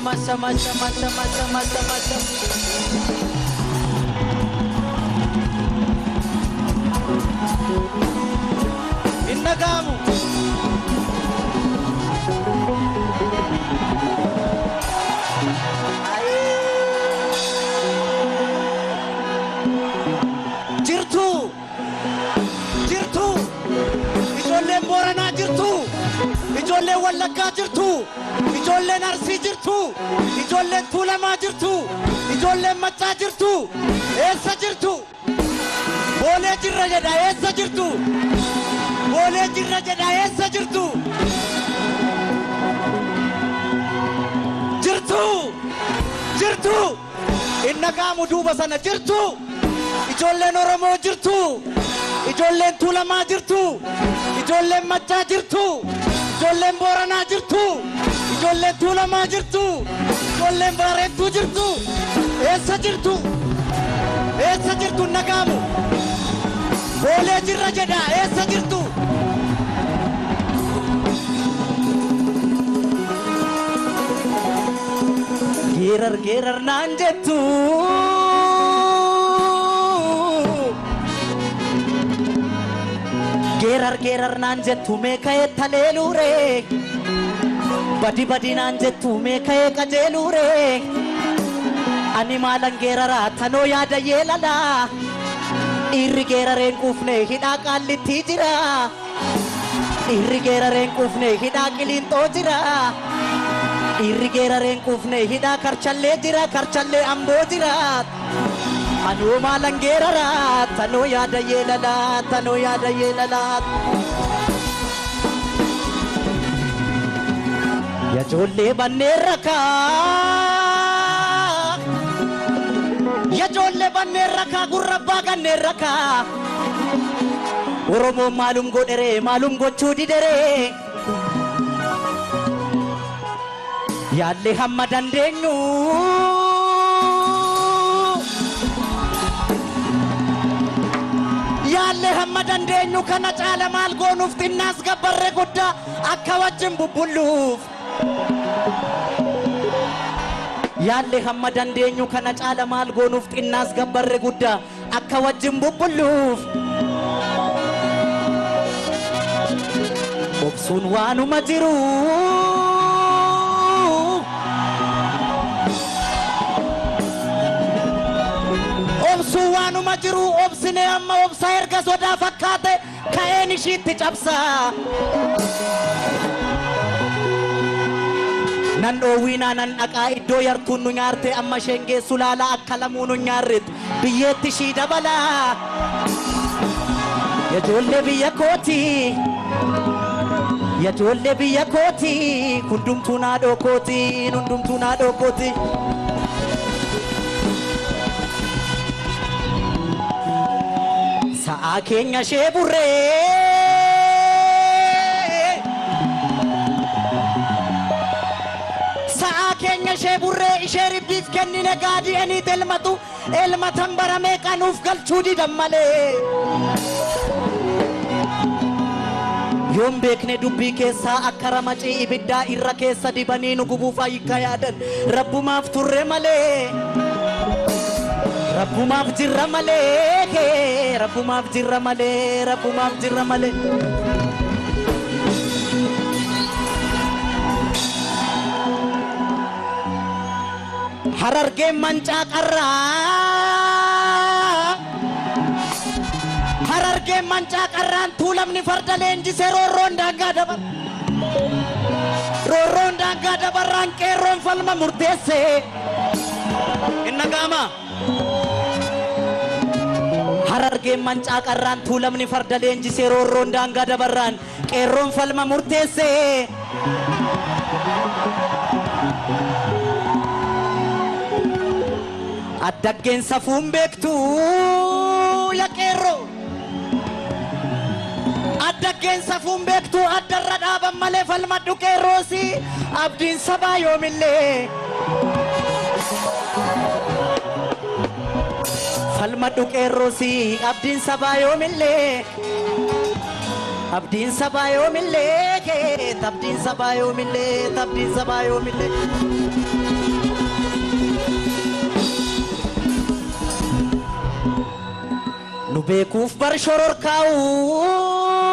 Shama shama shama shama shama shama shama. Hin dhaga'amu. Jirtu, jirtu, ijoolleen Booranaa jirtu, ijoolleen Wallaggaa jirtu, ijoolleen Arsii jirtu, ijoolleen Tuulamaa jirtu, ijoolleen Maccaa jirtu, eessa jirtu? Boolee jirra jedha, eessa jirtu? Boolee jirra jedha, eessa jirtu? Jirtu, jirtu, hin dhaga'amu duuba sana, jirtu. Ijoolleen Oromoo jirtu, ijoolleen Tuulamaa jirtu, ijoolleen Maccaa jirtu, ijoolleen Booranaa jirtu, ijoolleen Tuulamaa jirtu, ijoolleen Baarentuu jirtu, eessa jirtu? Eessa jirtu? Hin dhaga'amu. Boolee jirra jedha, eessa jirtu? Geerar geerar naan jettu. Geerar geerar naan jettu mee ka'ee taleeluure. Badi badi naan jettu mee ka'ee qajeeluure. Ani maalan geeraraa tanoo yaada yeelalaa. Dhiirri geerareen quufne hidhaa qaallitti jira. Dhiirri geerareen quufne hidhaa qiliinxoo jira. Dhiirri geerareen quufne hidhaa karchallee jira, karchallee amboo jira. Anuu maalan geeraraa tanoo yaada yeelalaa, tanoo yaada yeelalaa. Yajoollee banneen rakaa. Yajoollee banneen rakaa, gurra abbaa ganneen rakaa. Oromoon maalum godheree, maalum gochuu dideree? Yaallee hamma dandeenyu. Yaallee hamma dandeenyu kana caala maal goonuuf, xinnaas gabbarree guddaa akka wajjin bubbulluuf. Yaallee hamma dandeenyu kana caala maal goonuuf, xinnaas gabbarree guddaa akka wajjin bubbulluuf. Obsuun waanuma jiru. Obsuun waanuma jiru, obsinee amma obsaa erga sodaa fakkaate ka'een ishiitti cabsaa. Nan dhoowwiinaa, nan dhaqaa iddoo yartuun nu nyaarte, amma isheen geessu laala, akka lamuu nu nyaarretti biyyeetti ishii dabalaa. Yajoollee biyya kooti. Yajoollee biyya kooti. Hundumtuu naadhoo kooti. Hundumtuu naadhoo kooti. Sa'aa keenya ishee burree. Sa'aa keenya ishee burree, ishee ribbiif kennine gaadii eniit elmatu elmatan baramee qanuuf galchuu didan malee. Yoon beekne dubbii keessaa akka ramacii ibiddaa irra keessa dibanii nu gubuuf ayikka yaadan, rabbumaaf turre malee. Rabbumaaf jirra malee, rabbumaaf jirra malee, rabbumaaf jirra malee. Harargeen mancaa qarraa. Harargeen mancaa qarraan, Tuulamni farda leenjisee roorroon daangaa dabar. Roorroon daangaa dabarraan qeerroon falma murteesse. Hin dhaga'amaa? Harargeen mancaa qarraan, Tuulamni farda leenjisee roorroon daangaa dabarraan qeerroon falma murteesse. Addaggeen safuun beektu ya qeerroo. Addaggeen safuun beektu addarra dhaaban malee, falmadhu qeerroosi, abdiin sabaa yoomillee. Falmadhu qeerroosi, abdiin sabaa yoomillee. Abdiin sabaa yoomillee, abdiin sabaa yoomillee, abdiin sabaa yoomillee. Nu beekuuf bar shororkaa'u.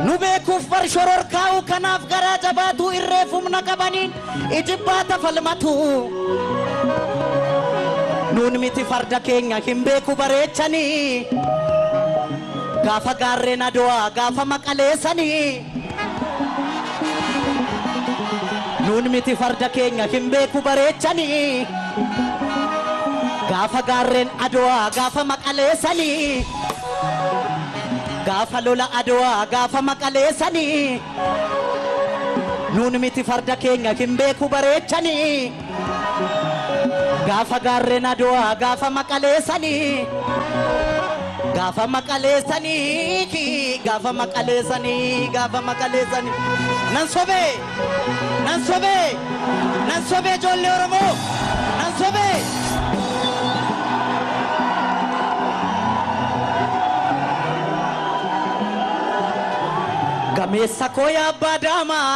Nu beekuuf bar shororkaa'u kanaaf garaa jabaatu irreef humna qabaniin ijibbaata falmatu. Nuun miti farda keenya hin beeku bareechanii. Gaafa gaarreen Adowaa gaafa maqaleessanii. Nuun miti farda keenya hin beeku bareechanii. Gaafa gaarreen Adowaa gaafa maqaleessanii. Gaafa lola Adowaa gaafa maqaleessanii. Nuun miti farda keenya hin beeku bareechanii. Gaafa gaarreen Adowaa gaafa maqaleessanii. Gaafa maqaleessanii gaafa maqaleessanii gaafa maqaleessanii. Nan sobee nan sobee nan sobee ijoollee Oromoo nan sobee. Gameessa koo yaa abbaa daamaa.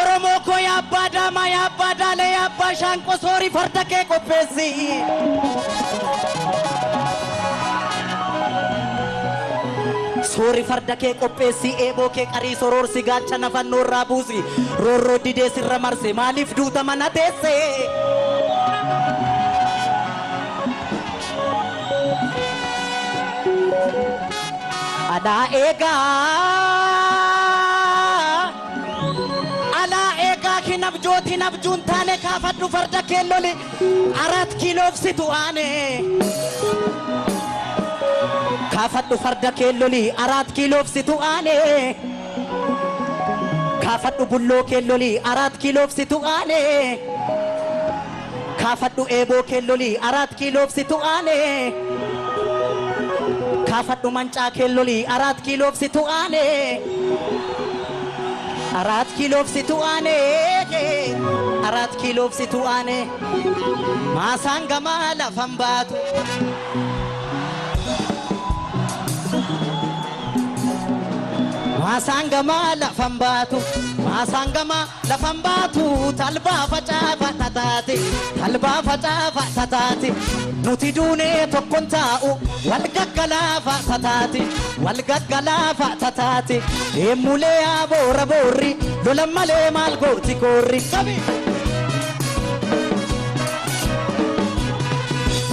Oromoo koo yaa abbaa daamaa yaa abbaa daalee yaa abbaa shaanqoo soorii farda kee qopheessi. Soori farda kee qopheessi eeboo kee qarii soroorsi gaachana fannoo irraa buusi roorroo didee sirra marse maaliif duuta mana teesse. Alaa eegaa alaa eegaa hin abjooti hin abjuun taane kaafadhu farda kee loli 4 kiiloof situ aane. Kaafadhu farda kee loli 4 kiiloof situ aane. Kaafadhu bulloo kee loli 4 kiiloof situ aane. Kaafadhu eeboo kee loli 4 kiiloof situ aane. Kaafadhu mancaa kee loli 4 kiiloof situ aane. 4 kiiloof situ aane. 4 kiiloof situ aane. Maasaan gamaa lafan baatu. Maasaan gamaa lafan baatu. Maasaan gamaa lafan baatu. Talbaa facaafa tataate. Talbaa facaafa tataate. Nuti duunee tokkoon taa'u. Wal gaggalaafa tataate. Wal gaggalaafa tataate. Deemulee yaa boora boorri. Lola malee maal gooti koorri. Qabi!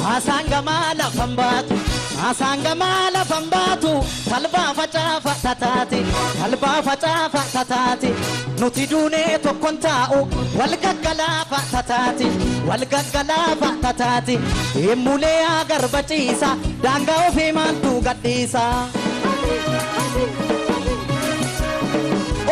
Maasaan gamaa lafan baatu. Maasaan gamaa lafan baatu. Talbaa facaafa tataate. Talbaa facaafa tataate. Nuti duunee tokkoon taa'u. Wal gaggalaafa tataate. Wal gaggalaafa tataate. Deemulee yaa garba ciisa. Daangaa ofii maaltu gadhiisa.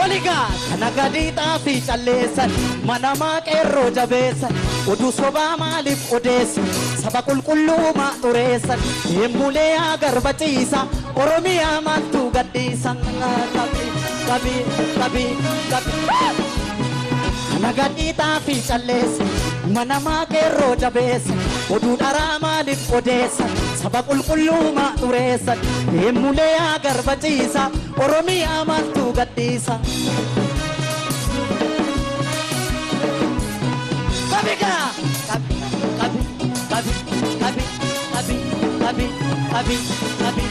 Oligaa kana gadi xaafii calleessan mana qeerroo jabeessan oduu sobaa maaliif odeessan saba qulqulluu maa xureessan deemulee yaa garba ciisa Oromiyaa maaltu gadhiisa. Qabi qabi qabi qabi. Kana gadi xaafii calleessan mana qeerroo jabeessan oduu dharaa maaliif odeessan saba qulqulluu maa xureessan deemulee yaa garba ciisa Oromiyaa maaltu gadhiisa. Qabigaa qabi qabi qabi qabi qabi qabi qabi qabi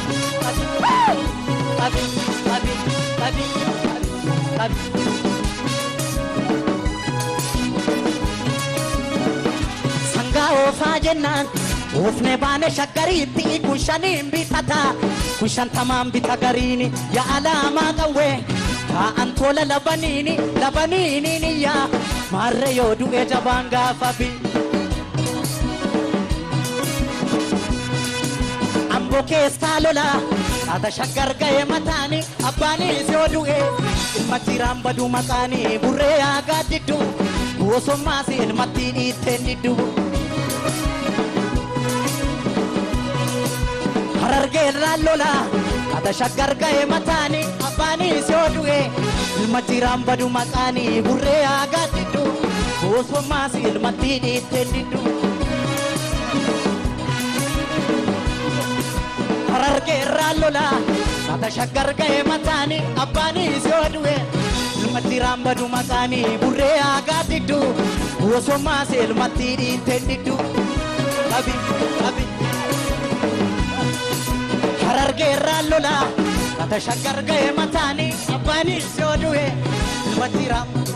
qabi qabi qabi qabi. Sangaa oofaa jennaan oofne baane shaggariitti kun shaniin bitata kun shantamaan bita gariini yaa alaamaa qawwee taa'an tola labaniini labaniini yaa maarre yoo du'e jabaan gaafa bi. Amboo keessaa lola haata shaggar ga'e mataani abbaanis yoo du'e ilma jiraan baduu maqaanii burree yaa gaaddiddu gosommaas ilmatti dhiitteen diddu. Harargee irraan lola haata shaggar ga'e mataani abbaanis yoo du'e ilma jiraan baduu maqaanii burree yaa gaaddiddu gosommaas ilmatti dhiitteen diddu. Harargee irraan lola haata shaggar ga'e mataani abbaanis yoo du'e ilma Ilmatti raambadu maqaanii burree aagaa diddu. Osoo seelmatti dhiitteen diddu. Qabi qabi. Harargeerraan lola. Kata shaggar ga'e mataanii abbaanis yoo du'e. Ilmatti raambadu.